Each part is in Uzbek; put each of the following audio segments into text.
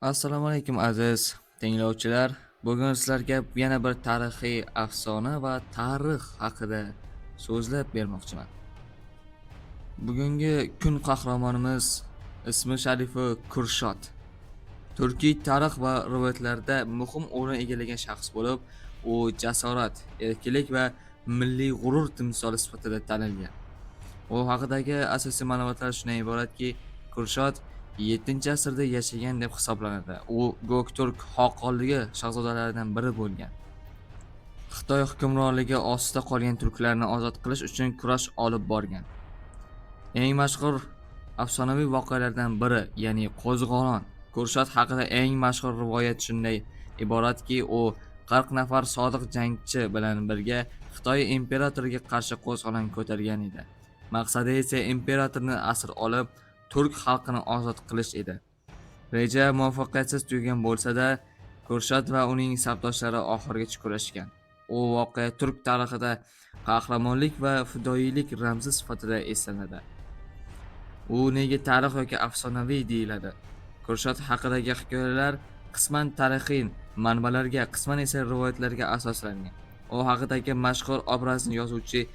Assalomu alaykum, aziz tinglovchilar. Bugun sizlarga yana bir tarixiy afsona va tarix haqida so'zlab bermoqchiman. Bugungi kun qahramonimiz ismi sharifi Kurshot. Turkiy tarix va rivoyatlarda muhim o'rin egallagan shaxs bo'lib, u jasorat, erkinlik va milliy g'urur timsoli sifatida tanilgan. U haqidagi asosiy ma'lumotlar shundan iboratki, Kurshot 7-asrda yashagan deb hisoblanadi. U Go'kturk xoqonligi shahzodalaridan biri bo'lgan. Xitoy hukmronligi ostida qolgan turklarni ozod qilish uchun kurash olib borgan. Eng mashhur afsonaviy voqealardan biri, ya'ni qo'zg'olon. Kurshot haqida eng mashhur rivoyat shunday iboratki, u 40 nafar sodiq jangchi bilan birga Xitoy imperatoriga qarshi qo'zg'olon ko'targan edi. Maqsadi esa imperatorni asir olib, turk xalqini ozod qilish edi. Reja muvaffaqiyatsiz tugagan bo'lsa-da, Kurshot va uning safdoshlari oxirigacha kurashgan. U voqea turk tarixida qahramonlik va fidoyilik ramzi sifatida eslanadi. U nega tarix yoki afsonaviy deyiladi? Kurshot haqidagi hikoyalar qisman tarixiy manbalarga, qisman esa rivoyatlarga asoslangan. U haqidagi mashhur obrazni yozuvchi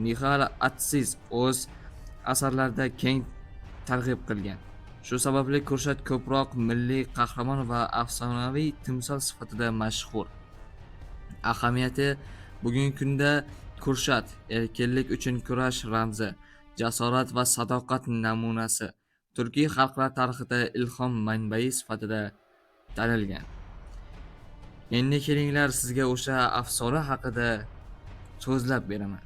Nihal Atsiz o'z asarlarida keng targ'ib qilgan. Shu sababli Kurshot ko'proq milliy qahramon va afsonaviy timsol sifatida mashhur. Ahamiyati: bugungi kunda Kurshot erkinlik uchun kurash ramzi, jasorat va sadoqat namunasi, turkiy xalqlar tarixida ilhom manbai sifatida tanilgan. Endi kelinglar, sizga o'sha afsona haqida so'zlab beraman.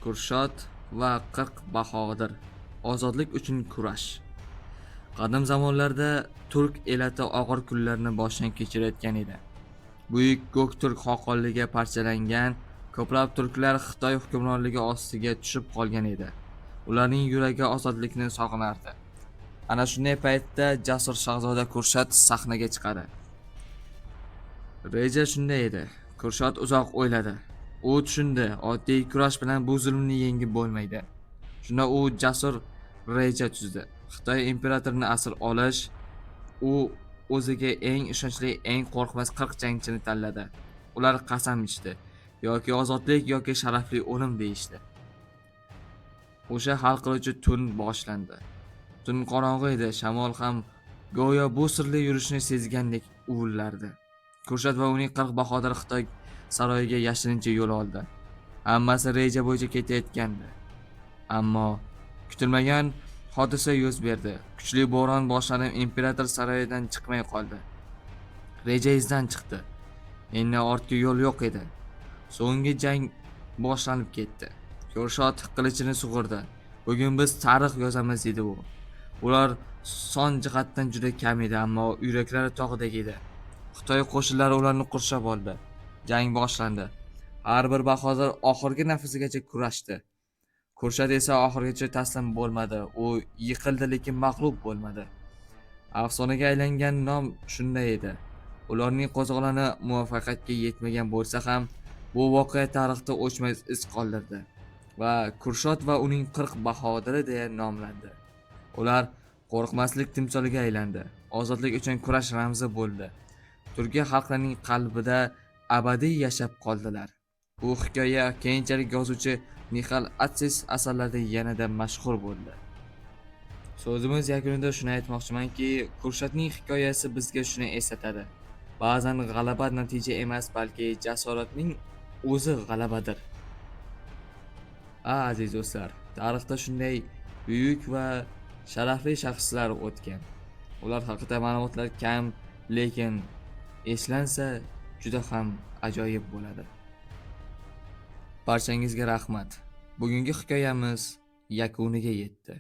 Kurshot va 40 bahodir. Ozodlik uchun kurash. Qadim zamonlarda turk elati og'ir kunlarni boshdan kechirayotgan edi. Buyuk Go'kturk xoqonligi parchalangan, ko'plab turklar Xitoy hukmronligi ostiga tushib qolgan edi. Ularning yuragi ozodlikni sog'inardi. Ana shunday paytda jasur shahzoda Kurshot sahnaga chiqadi. Reja shunday edi. Kurshot uzoq o'yladi. U tushundi, oddiy kurash bilan bu zulmni yengib bo'lmaydi. Shunda u jasur reja tuzdi. Xitoy imperatorini asir olish. U o'ziga eng ishonchli, eng qo'rqmas 40 jangchini tanladi. Ular qasam ichdi. Yoki ozodlik, yoki sharafli o'lim, deyishdi. O'sha hal qiluvchi tun boshlandi. Tun qorong'i edi, shamol ham go'yo bu sirli yurishni sezgandek uvillardi. Kurshot va uning 40 bahodir Xitoy saroyiga yashirincha yo'l oldi. Hammasi reja bo'yicha ketayotgandi. Ammo kutilmagan hodisa yuz berdi. Kuchli bo'ron boshlanib, imperator saroyidan chiqmay qoldi. Reja izdan chiqdi. Endi ortga yo'l yo'q edi. So'nggi jang boshlanib ketdi. Kurshot qilichini sug'urdi. "Bugun biz tarix yozamiz", dedi u. Ular son jihatdan juda kam edi, ammo yuraklari tog'dek edi. Xitoy qo'shinlari ularni qurshab oldi. Jang boshlandi. Har bir bahodir oxirgi nafasigacha kurashdi. Kurshot esa oxirigacha taslim bo'lmadi. U yiqildi, lekin mag'lub bo'lmadi. Afsonaga aylangan nom shunday edi. Ularning qo'zg'oloni muvaffaqiyatga yetmagan bo'lsa ham, bu voqea tarixda o'chmas iz qoldirdi va Kurshot va uning 40 bahodiri deya nomlandi. Ular qo'rqmaslik timsoliga aylandi. Ozodlik uchun kurash ramzi bo'ldi. Turkiy xalqlarning qalbida abadiy yashab qoldilar. Bu hikoya keyinchalik yozuvchi Nihal Atsiz asarlarida yanada mashhur bo'ldi. So'zimiz yakunida shuni aytmoqchimanki, Kurshotning hikoyasi bizga shuni eslatadi. Ba'zan g'alaba natija emas, balki jasoratning o'zi g'alabadir. A, aziz do'stlar, tarixda shunday buyuk va sharafli shaxslar o'tgan. Ular haqida ma'lumotlar kam, lekin eslansa juda ham ajoyib bo'ladi. Barchangizga rahmat. Bugungi hikoyamiz yakuniga yetdi.